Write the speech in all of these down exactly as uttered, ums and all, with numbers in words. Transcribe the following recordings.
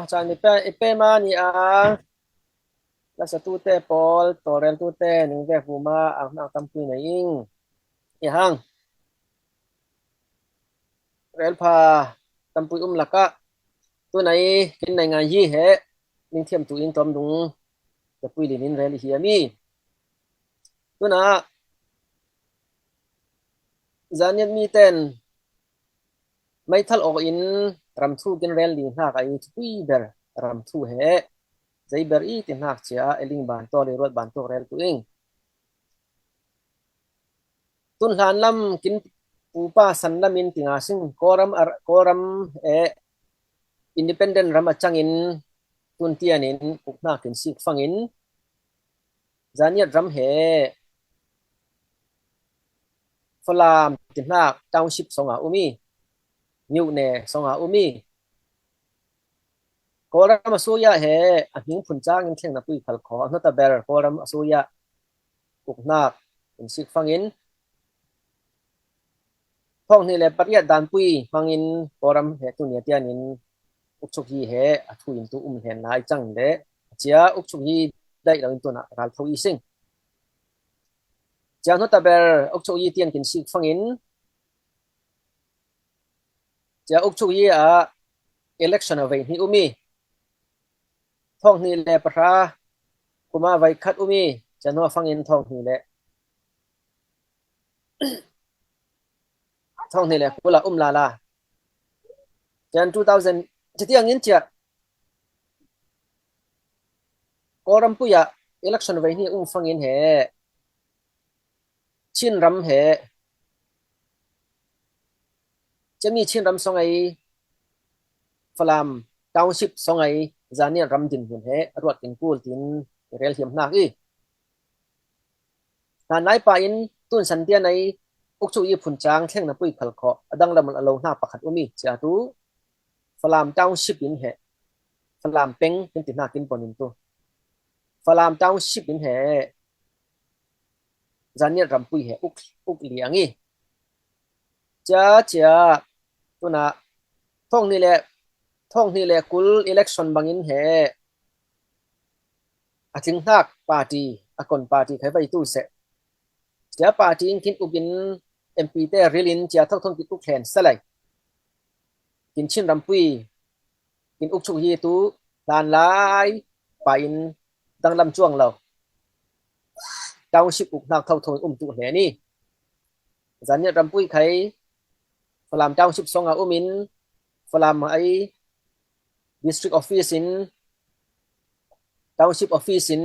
Chan i pe, i pe ma ni a, la sa tu te pol, to rel tu te, ning ve hu ma, ang nang tam pui na ing. I hang. Rel pha tam pui um laka. Tu nai, kin nai ngai hi he, ning thiam tu in tom dung. Te pui lin in rel hi a mi. Tu na, Zaniat mi ten, mai thal ok in ram thu kin rel ding hna ka i thupui ber ram thu he. Zei ber i ti hnak cia, e ling ban to le ruat ban to rel tu ing. Tun hlan lam kin pupa san lam in ti nga sing, Kawlram ar-, Kawlram e independent ram a cang in tun tian in uk hnak kin sik fang in Zaniat ram he Falam ti hnak township song a um i, Niu ne song a um i, Kawlram a suya he a hming phun cang in thleng na pui khal kho, a hnota ber Kawlram a suya uk hnak in sik fang in, thong hnih le pariat dan pui hmang in Kawlram he tu nia tian in ukchuk hi he a thu in tu um hlen lai cang le, a cia ukchuk hi daih lo in tu na ral tho i sing. Cia hnota ber ukchuk hi tian kin sik fang in, cia ukchuk hi a election a vei hnih um i, thong hnih le pahra kuma vei khat um i, cia hnua fang in thong hnih le, thong hnih le kula um lala. Cia two thousand, cia tiang in cia Kawlram pui a election vei hnih um fang in he Chin ram he, cia mi Chin ram song ei Falam township song ei Zaniat ram din hun he a ruat kin kul tin rel hiam hnak i. Hlan lai pa in tun san tian ei ukchuk i phun cang thleng na pui khal kho a dang lam a lo hna pakhat um i, cia tu Falam township in he, Falam peng kin ti hnak in pon in tu Falam township in he Zaniat ram pui he uk, uk liang i. Cia, cia, tu na, thong hnih le, thong hnih le kul election bang in he a tling hnak party, a kon party khai vei tu seh. Cia party in kin uk in M P te ril in cia thok thong kin uk hlen sa lai. Kin Chin ram pui, kin ukchuk hi tu hlan lai pa in dang lam cuang lo township uk hnak tho tho um tu hlen i. Zaniat ram pui khai Falam township song a um in, Falam ai district office in, township office in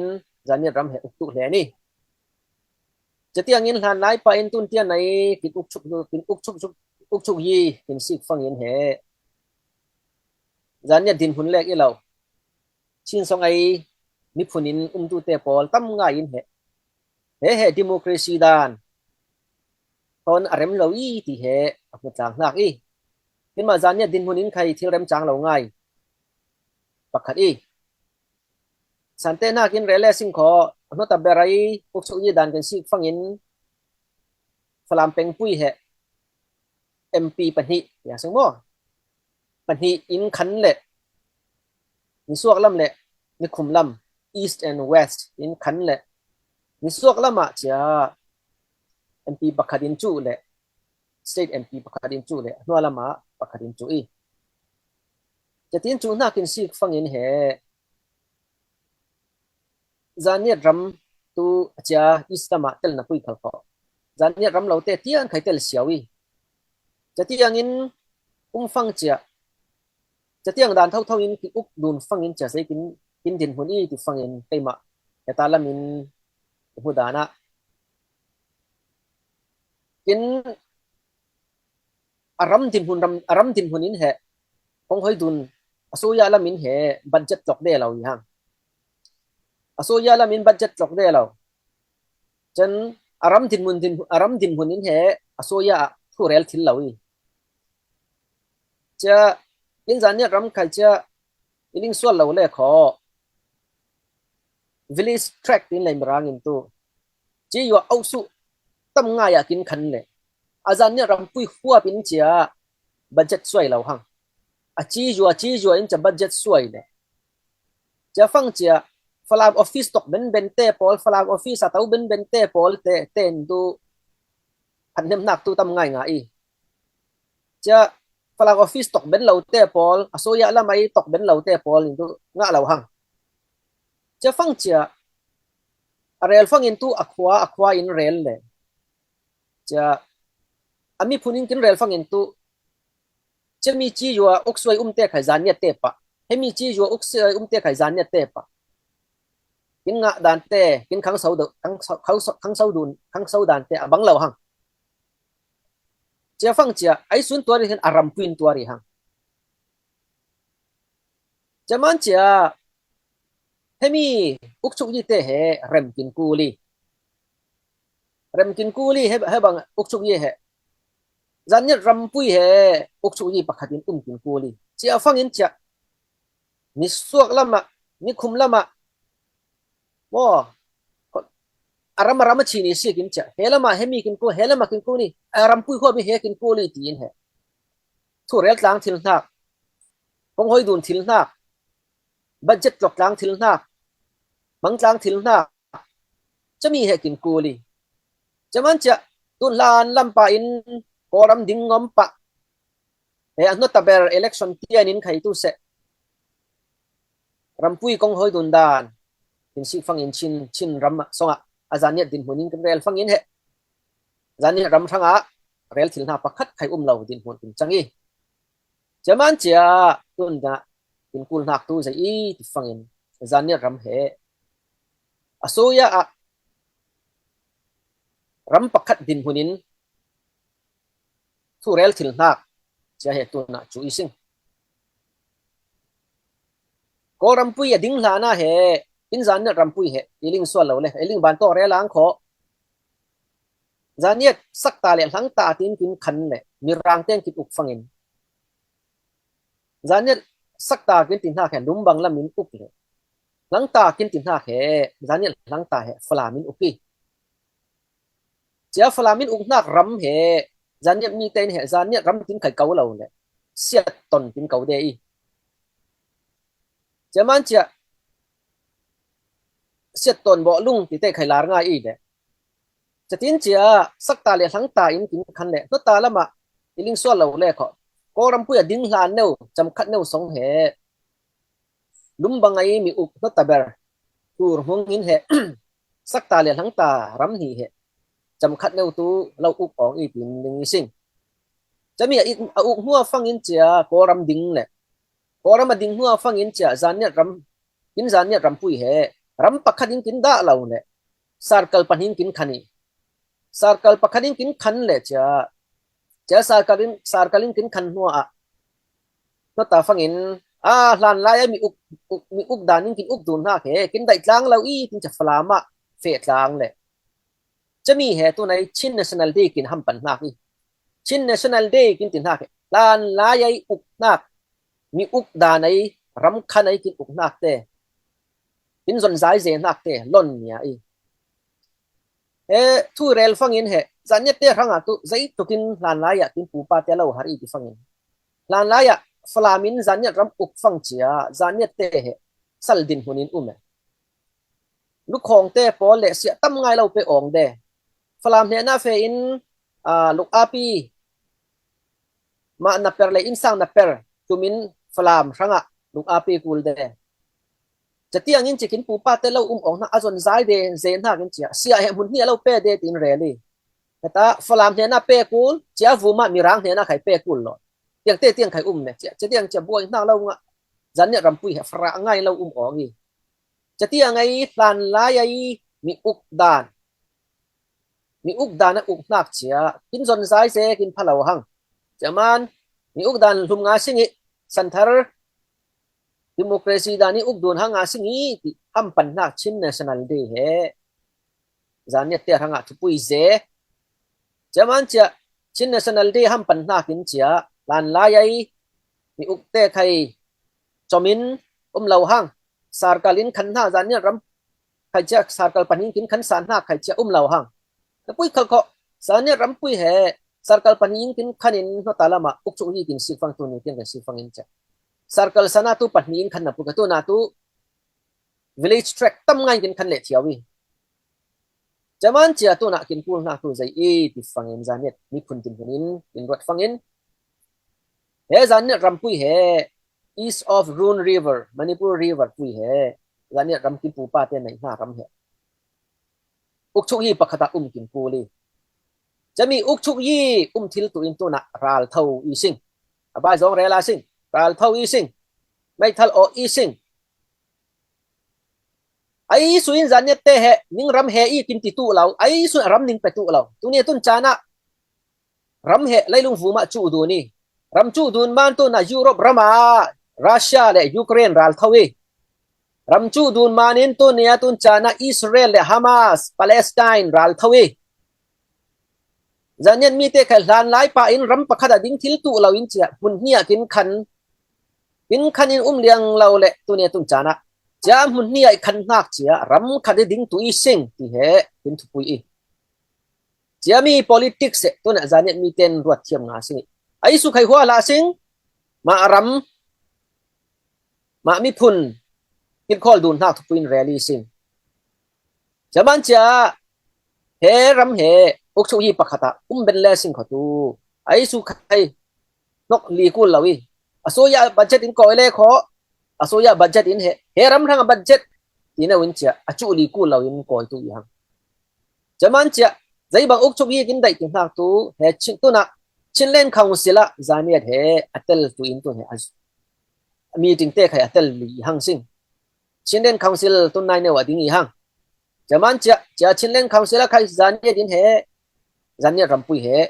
Zaniat ram he uk tu hlen i. Cia tiang in hlan lai pa in tun tian ei kin ukchuk, kin ukchuk, ukchuk hi kin sik fang in he Zaniat din hun lek i lo. Chin song ei miphun in um tu te pol tam ngai in he, he he democracy dan hon a rem lo i ti he a hmu tlang hnak i. Hinma Zaniat din hun in khai thil rem cang lo ngai pakhat i. Sante hnak in rel le sing kho, a hnota ber ei ukchuk i dan kin sik fang in Falam peng pui he M P pahnih, ya sing maw? Pahnih in khan le, nisuak lam le, nikhum lam, East and West in khan le, nisuak lam ah cia M P pakhat in cu le, state M P pakhat in cu le, a hnua lam ah pakhat in cu i. Cia tin cu hnak in sik fang in he, Zaniat ram tu a cia East lam ah tel na pui khal kho. Zaniat ram lo te tiang khai tel siau i. Cia tiang in um fang cia. Cia tiang dan tho tho in ki uk dun fang in cia zei kin, kin din hun i ti fang in keimah heta lam in hmu dan ah kin a ram din hun ram, a ram din hun in he, kong hoi dun, a soya lam in he, budget tlok de lo i hang. A soya lam in budget tlok de lo. Cun a ram din hun din, a ram din hun in he, a soya ah thu rel thil lo i. Cia, in Zaniat ram khai cia, i ling sual lo le kho. Village tract in lei mirang in tu. Ci yua au su tam ngai a kin khan le. A Zaniat ram pui huap in cia budget suai lo hang. a ci zua, ci zua in cia budget suai le. Cia fang cia Falam office tawk benben te pawl, Falam office a to benben te pawl te, ten tu phatnemnak tu tam ngaingai i. Cia Falam office tawk ben lo te pawl, a soya lam ai tawk ben lo te pawl in tu ngah lo hang. Cia fang cia a rel fangin tu a khua, a khua in rel le. Cia a miphun in kin rel fangin tu, cia mi ci zua uksuai um te khai zaniat te pah, he mi ci zua uksuai um te khai zaniat te pah, kin ngah dan te, kin khangso do, khangso, khangso, khangso dun, khangso dan te a bang lo hang. Cia fang cia ai sun tuari hin a rampuin tuari hang. Cia man cia hemi ukchuk yi te he rem kin kuli. Rem kin kuli he, he bang ukchuk yi he. Zaniat rampui he ukchuk yi pakhat in um kin kuli. Cia fangin cia ni suak lama, ni khum lama, maw, a ram a ram a chini sikin cia, he lama hemi kin kuli, he lama kin kuli, a rampui khuami he kin kuli tiin he. Thu rel tlang thil hnak, kong hoi dun thil hnak, budget tlok tlang thil hnak, mang tlang thil hnak, cami he kin kuli. Caman cia tun hlan lampa in Kawlram ding ngom pah, he a hnota ber election tian in khai tu seh. Rampui kong hoi dun dan kin sik fangin Chin, Chin ram songah a zaniat dinhmun in kin rel fangin he zaniat ram hrangah rel thil hna pakhat khai um lo dinhmun kin cang i. Caman cia tun dah kin kul hnak tu zei i ti fangin zaniat ram he a soya ah ram pakhat dinhmun in thu rel thil hnak cia he tunah cu i sing. Kawl rampui a ding hlan ah he in zaniat rampui he i ling sual lo le i ling ban tawk rel ang kho. Zaniat sakta le hlangta tin kin khan le mirang ten kin uk fangin zaniat sakta kin ti hnak he lumbang lam in uk le hlangta kin ti hnak he zaniat hlangta he Falam in uk i. Cia Falam in uk hnak ram he zaniat mi tein he zaniat ram tin khai ko lo le siat ton tin ko de i. Cia man cia siat ton bawh lung ti te khai lar ngai i le. Cia tin cia sakta le hlangta in kin khan le hnota lamah i ling sual lo le kho. Kawl rampui a ding hlan neu, camkhat neu song he lumbang ai mi uk hnota ber tur hmung in he sakta le hlangta ram hnih he camkhat neu tu lo uk awng i tin ling i sing. Cami a uk hnuah fangin cia Kawlram ding le Kawlram a ding hnuah fangin cia zaniat ram, in zaniat rampui he ram pakhat in kin dah lo le sarkal pahnih in kin khan i. Sarkal pakhat in kin khan le cia, cia sarkal in, sarkal in kin khan hnuah hnota fangin a hlan lai a mi uk, uk, mi uk dan in kin uk dun hnak he kin daih tlang lo i tin cia Falam ah feh tlang le. Cami he tunai Chin National Day kin hampan hnak i. Chin National Day kin ti hnak he hlan lai ai uk hnak, mi uk dan ai, ram khan ai kin uk hnak te, kin zon zai ze hnak te lon nia i. He thu rel fangin he zaniat te hrangah tu zei tukin hlan lai ah kin pupa te lo har i ti fangin hlan lai ah Falam in zaniat ram uk fang cia zaniat te he sal dinhmun in um e. Lukhawng te pawl le siah tam ngai lo pe awng de. Falam hnenah fe in, aa, lukapi mah na per le innsang na per tumin Falam hrangah lukapi kul de. Catiang in cikin pupa te lo um awng hna a zon zai de ze hnak in cia siah he hmun hnih a lo pe de tiin rel i. Heta Falam hnenah pe kul, cia vumah Mirang hnenah khai pe kul lo. Tiang te tiang khai um ne cia, catiang cia buai hnak lo ngah. Zaniat rampui he farah ngai lo um awng i. Catiang ai hlan lai ai mi uk dan, mi uk dan a uk hnak cia kin zon zai ze kin pha lo hang. Cia man mi uk dan hlum nga sing i santhar democracy dan i uk dun hang nga sing i ti hampan hnak Chin National Day he zaniat te hrangah thupui ze. Cia man cia Chin National Day hampan hnak in cia hlan lai ai mi uk te khai comin um lo hang. Sarkal in khan hna zaniat ram khai cia, sarkal pahnih in kin khan san hna khai cia um lo hang. Na pui khal kho, zaniat rampui he sarkal pahnih in kin khan in hnota lamah ukchuk yi kin sik fang tuni kin kan sik fang in cia. circle sana tu pahnih in khan na puk a, tuna tu village tract tam ngai kin khan le thiau i. Caman cia tuna kin kul na tu zei i ti fangin zaniat mi phun tin hunin in ruat fangin. He zaniat rampui he, east of Run River, Manipur River pui he, zaniat ram kin pu pa te nei na ram he. Ukchuk yi pakhata um kin kul i. Cami ukchuk yi um thil tu in tuna ral tho i sing. A bai zong rela sing. Ral tho i sing. Mai thal o i sing. Ai su in zaniat te he, ning ram he i kin ti tu lau. Ai su ram ning pe tu lau. Tuni tun cana ram he leilung vuma chu dun i. Ram chu dun man tuna Europe rama Russia le Ukraine ral tho i. Ram chu dun man in tuni a tun cana Israel le Hamas, Palestine ral tho i. Zaniat mi te khai hlan lai pa in ram pakhat a ding thil tu lo in cia, hmun hnia kin khan, kin khan in um liang lo le tuni a tun cana. Cia hmun hnia i khan hnak cia, ram khat i ding tu i sing, ti he, kin thupui i. Cia mi politics e, tuna zaniat mi ten ruat thiam nga sing i. Ai su khai hua la sing, ma ram, ma mi phun, kin khol dun hnak thupui in rally sing. Caman cia, he ram he, ukchuk yi pakhata, um ben le sing khotu. Ai su khai, nok li kul lo i. A soya budget in koi le kho, a soya budget in he, he ram rang budget, ti na win cia, a chu li kul lo in koi tu i hang. Caman cia, zei bang ukchuk yi kin dai ti hnak tu, he chin tuna, Chinland Council a zaniat he, a tel tu in tu he, a meeting te khai a tel li hang sing. Chinland Council tun nai neu a ding i hang. Caman cia, cia Chinland Council a khai zaniat in he, zaniat rampui he,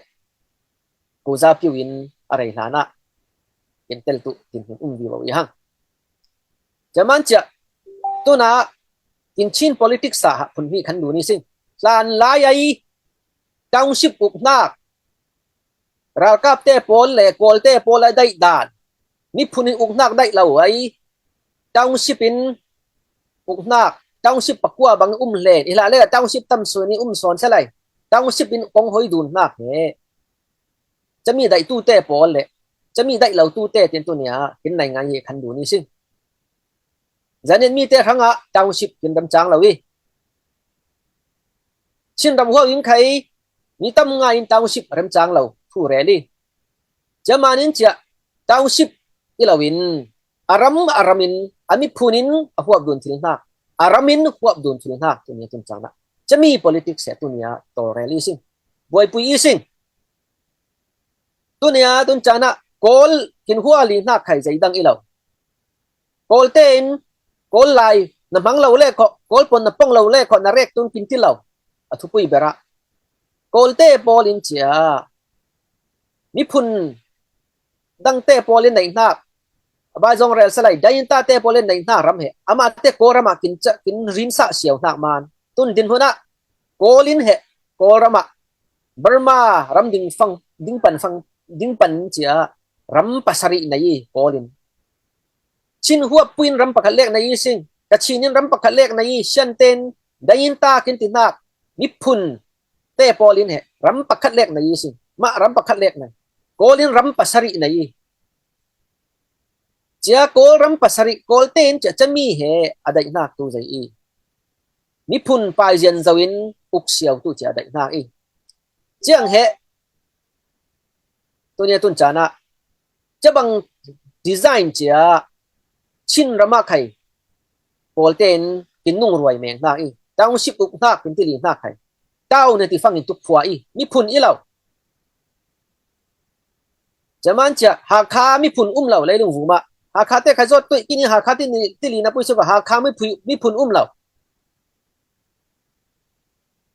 kuza piu in a rei hlana, in tel tu, tin hun um vivo i hang. Caman cia, tuna, in Chin politics a ha phun mi khan dun i sing. Hlan lai ai, township uk hnak, ralkap te pawl le kawl te pawl a daih dan. Mi phun in uk hnak daih lo ai. Township in uk hnak. Township pakua bang um hlen. I hla le township tam sun in um sawn sa lai. Township in kong hoi dun hnak he. Cami daih tu te pawl le. Cami daih lo tu te tin tu nia. Kin nai ngai hi khan dun i sing. Zaniat mi te hrangah township kin remcang lo i. Chin ram huau in khai, mi tam ngai in township remcang lo, thu rel i. Caman in cia, township i lo in, a ram, a ram in, a mi phun in a huap dun thil hnak, a ram in huap dun thil hnak, tuni a tun cang na. Cami politics e tuni a tol rel i sing. Buaipui i sing. Tuni a tun cang na, kawl kin hua li hnak khai zei dang i lo. Kawl te in, kawl lai, na hmang lo le kho, kawl pon na pong lo le kho, na rek tun kin ti lo. A thupui bera. Kawl te pawl in cia. Mi phun dang te pawl in nei hnak. A bai zong rel sa lai, dai in ta te pawl in nei hnak ram he. Ama te kawl rama kin ca, kin rin sa siau hnak man. Tun din huna, kawl in he, kawl rama. Burma ram ding fang, ding pan fang, ding pan cia. Ram pasari nei i, kawl in. Chin huap puin ram pakhat lek na i sing. Kachin in ram pakhat lek na i, Shan ten, dai in ta kin ti hnak, mi phun te pawl in he, ram pakhat lek na i sing. Ma ram pakhat lek na. Kawl in ram pasari na i. Cia kawl ram pasari, kawl ten cia cami he, a daih hnak tu zei i. Mi phun pai zian zo in uk siau tu cia a daih hnak i. Ciang he, tuni a tun cang na, cia bang design cia Chin rama khai, kawl ten kin nung ruai meng hnak i, township uk hnak kin ti li hnak khai, town na ti fang in tuk phua i, mi phun i lo. Caman cia, Hakha mi phun um lo, leilung vuma. Hakha te khai zot tui, kini Hakha ti ni, ti li na pui suka, Hakha mi phui, mi phun um lo.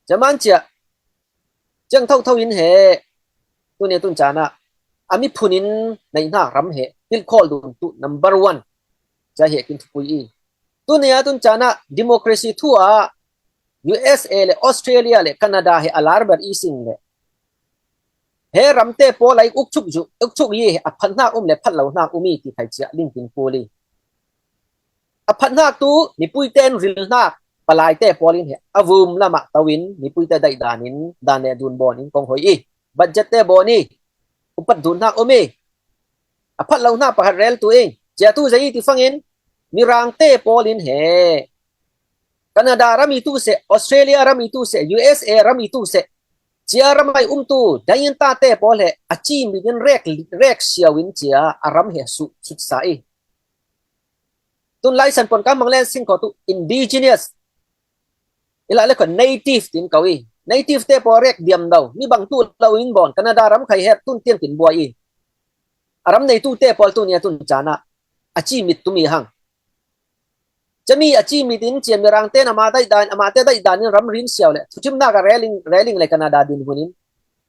Caman cia, ciang thau thau in he, tuni tun cang na, a mi phun in nei hnak ram he, pil khawl dun tu number one. Cia he kin thupui i. Tuni a tun cang na, democracy thu a, U S A le, Australia le, Canada he, a lar ber i sing le. He ram te pawl ai ukchuk zu, ukchuk yi he, a phat hnak um le, phat lo hnak um i ti khai cia, ling kin kul i. A phat hnak tu, mipui ten ril hnak, palai te pawl in he, a vum lama tau in, mipui te daih dan in, dan le dun bawn in, kong hoi i. Budget te bawn i. Upat dun hnak um i. A phat lo hnak pakhat rel tu i. Cia tu zei ti fangin, Mirangte pawl in he Canada ram i tu seh, Australia ram i tu seh, U S A ram i tu seh, cia ram ai umtu Dayinta te pawl he a ci mit in rek, rek siau in cia a ram he su, sutsa i. Tun laisan pon ka mang len sing kho tu indigenous. Ila le kho native tin kau i. Native te pawl rek diam dau. Mi bang tu lo in bon. Canada ram khai her tun tiang tin buai i. A ram nei tu te pawl tu nia tun cana a ci mit tu mi hang. Cami a ci mit in cia Mirangte na ma dai dan, ama te dai dan in ram rin siau le. Thuchim na ka reling, reling le Canada din hun in.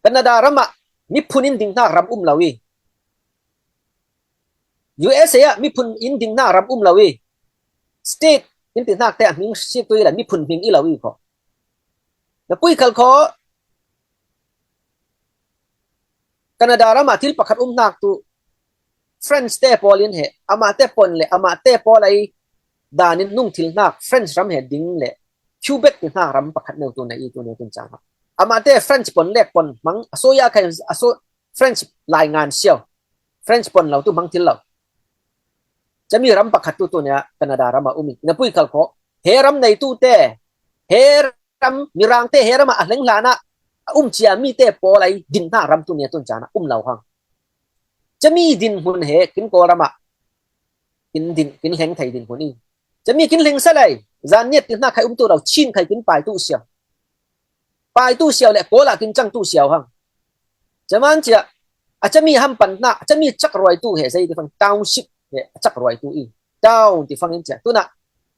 Canada ram a mi phun in ding na ram um lo i. U S A ah miphun in ding hnak ram um lo i, state in ti hnak te a hming si tu i la miphun hming i lo i kho. Na pui khal kho Canada ram ah thil pakhat um hnak tu French te pawl in he, amah te pon le amah te pawl ai dan in nung thil hnak French ram he ding le Quebec ti hnak ram pakhat neu tu na i tu ne tun cang. Amah te French pon lek pon hmang a so ya khai a so French lai ngan siau. French pon lo tu hmang thil lo. Cami ram pakhat tu tu nia Canada ram a um i na pui khal kho. He ram nei tu te, he ram Mirang te he ram a hleng hlan a um cia mi te pawl ai din hna ram tu nia tun cana um lo hang. Cami din hun he kin Kawl ram a kin din, kin hleng thei din hun i. Cami kin hleng sa lai, zan niat ti hna khai um tu lo, Chin khai kin pai tu siau. Pai tu siau le Kawl ah kin cang tu siau hang. Caman cia a cami ham pan hna, a cami cak ruai tu he zei ti fang township he a cak ruai tu i. Town ti fang in cia. Tu na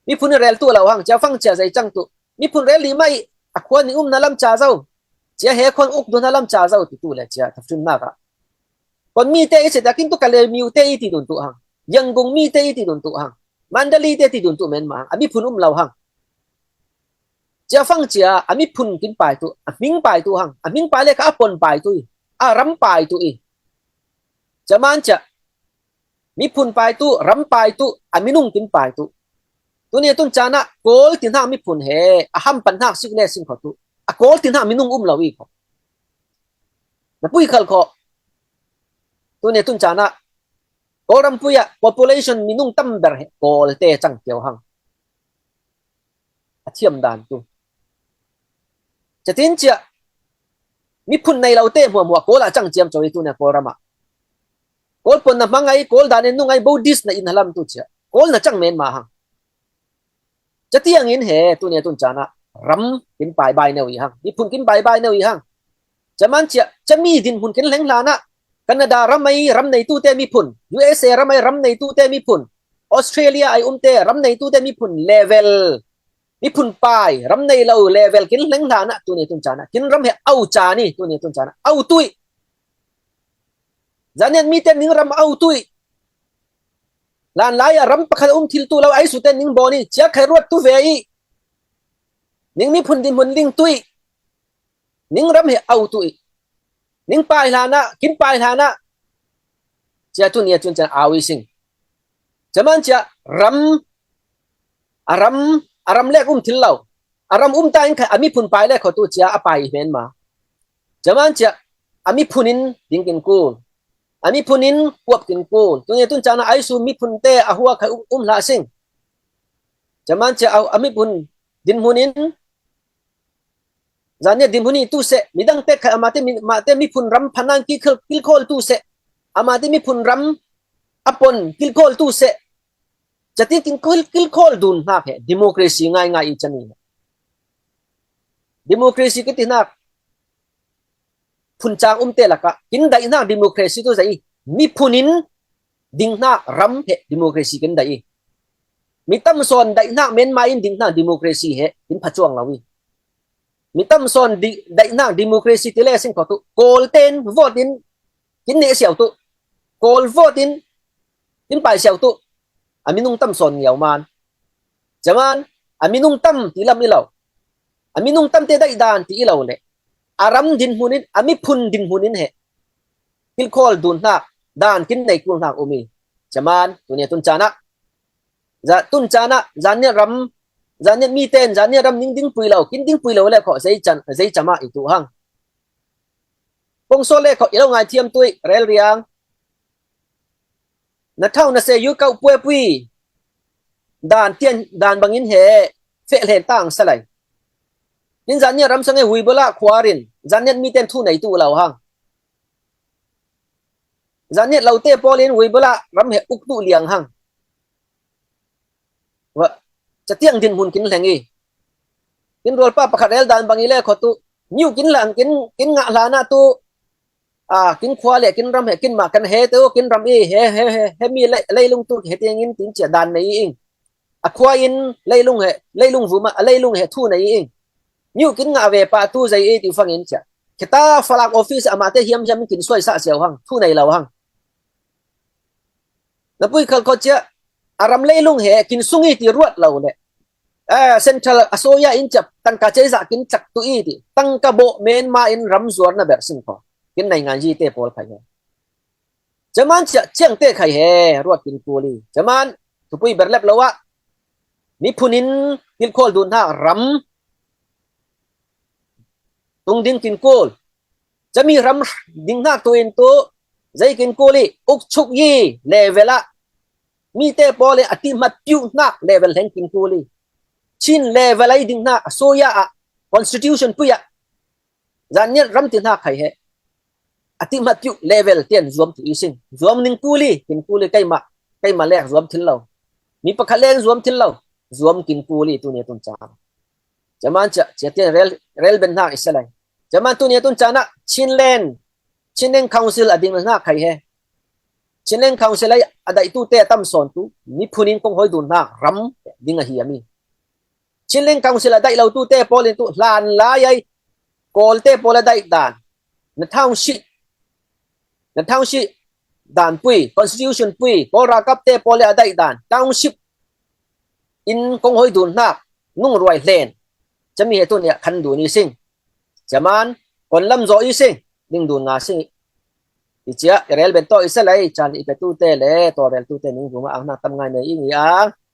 miphun i rel tu lo hang, cia fang cia zei cang tu. Miphun rel li mai a khuan i um na lam ca zo. Cia he khuan uk du na lam ca zo ti tu le cia thafrim na ka. Kon mi te i cia ta kin tu ka le miu te i ti dun tu hang. Yangon mi te i ti dun tu hang. Mandalay te ti dun tu men ma hang. A miphun um lo hang. Cia fang cia a miphun kin pai tu, a hming pai tu hang, a hming pai le kha a pon pai tu i, a ram pai tu i. Caman cia miphun pai tu, ram pai tu, a minung kin pai tu. Tu nia tun cana Kawl ti hna miphun he a ham pan hnak sik le sing kho tu. A Kawl ti hna minung um lo i kho. Na pui khal kho. Tu nia tun cana Kawl ram pui ah population minung tam ber he Kawl te cang kio hang. A thiam dan tu. Catin cia miphun nei lo te hmuahmuah Kawl ah cang ciam co i tu nia Kawl ram ah. Kawl pon na hmang ai, Kawl dan in nung ai, Buddhist na in halam tu cia. Kawl na cang men ma hang. Catiang in he tu nia tun cana ram kin pai bai neu i hang. Miphun kin pai bai neu i hang. Caman cia, cami din hun kin hleng hlan ah Canada ram ai ram nei tu te miphun, U S A ram ai ram nei tu te miphun, Australia ai um te ram nei tu te miphun level, miphun pai ram nei lo level kin hleng hlan ah tu nia tun cana kin ram he au ca ni tu nia tun cana au tu i. Zanian mi te ning ram au tu i. Lan lai a ram pakhat um thil tu lo ai su te ning bon i cia khai ruat tu ve i. Ning miphun din hun ling tu i. Ning ram he au tu i. Ning pai hlan ah, kin pai hlan ah. Cia tu nia tun cana au i sing. Caman cia ram, a ram, a ram lek um thil lo. A ram um ta in khai a miphun pai le kho tu cia a pai i men ma. Caman cia a miphun in ding kin kul. A miphun in kuap kin kul. Tu nia tun cana ai su miphun te a hua khai um, um hla sing. Caman cia a, a miphun din hun in Zaniat din hun i tu seh, midang tek khai amate mi, mate miphun ram phanan kilkhol, kilkhol tu seh, amate miphun ram a pon kilkhol tu seh. Cati kin kil, kilkhol dun hnak he democracy ngai ngai i cami. Democracy kiti hnak phuncang umte lakah kin daih hnak democracy tu zei i miphun in ding hnak ram he democracy kin daih i. Mi tam sawn daih hnak menmai in ding hnak democracy he in phacuang lo i. Mi tam sawn di, daih hnak democracy ti le sing kho tu. Kawl ten vote in kin neh siau tu. Kawl vote in kin pai siau tu. A minung tam sawn ngiau man. Caman, a minung tam ti lam i lo. A minung tam te daih dan ti i lo le. A ram din hun in, a miphun din hun in he. Kilkhol dun hnak, dan kin nei kul hnak um i. Caman, tu nia tun cana. Za, tun cana, zaniat ram, zaniat mi ten, zaniat ram ning ding pui lo, kin ding pui lo le kho zei can, zei cama i tu hang. Pongso le kho i lo ngai thiam tu i, rel riang. Na thau na se yu kau pue pui dan tian dan bangin he feh hlen tang salai. Nin zan niat ram sang e hui bula khuarin zan niat mi ten thu nei tu lau hang. Zan niat lau te polin hui bula ram he uk tu liang hang. Wa, chatiang din hun kin hleng i. Kin rual pa pakhat rel dan bang i le kho tu. Niu kin lang kin kin ngah hlana tu. A, kin khua le kin ram he kin ma kan he tu kin ram i he he he he mi le leilung tu he tiang in tin chia dan nei ing. A khua in leilung he leilung vuma a leilung he thu nei ing. Niu kin ngah ve pa tu zai i ti fang in chia. Kheta falak office ama te hiam hiam kin suai sa siau hang thu nei lau hang. Na pui khal kho chia a ram leilung he kin sung i ti ruat lo le. A, central a soya in chia tangka chei za kin chak tu i ti. Tangka bo men ma in ram zuar na ber sing kho. Kin nai ngan ji te pol khai he. Chaman chia chiang te khai he ruat kin kuli. Chaman tupui ber lep lo a. Ni phunin hil khol dun ha ram. Tung ding kin kul. Chami ram ding hnak tu in tu zei kin kuli uk chuk yi level a mi te pawle a ti hmat piu hnak level heng kin kuli Chin level ai ding hnak a soya a constitution pui a zan niat ram ti hnak khai he a ti hmat piu level tian zuam tu i sing zuam ning kuli kin kuli keima keima lek zuam thil lo mi pakhat leng zuam thil lo zuam kin kuli tu ne tun cha chaman cha chia tian rel rel ben hnak i sa lai Chaman tu nia tun chana Chinland, Chinland Council a ding na khai he. Chinland Council ai a dai tu te tam son tu ni phunin kong hoi dun na ram ding a hi ami. Chinland Council a dai lo tu te polin tu hlan lai ai kol te pol a dai dan. Na township, na township dan pui, constitution pui, kol rakap te pol a dai dan. Township in kong hoi dun na nung ruai hlen. Chami he tu nia khan dun i sing. Chaman kon lam zo i sing ding dun nga sing i chia i rel ben to i sa lai chan i pe tu te le to rel tu te ning dun nga ang na tam ngai nei i ngi ang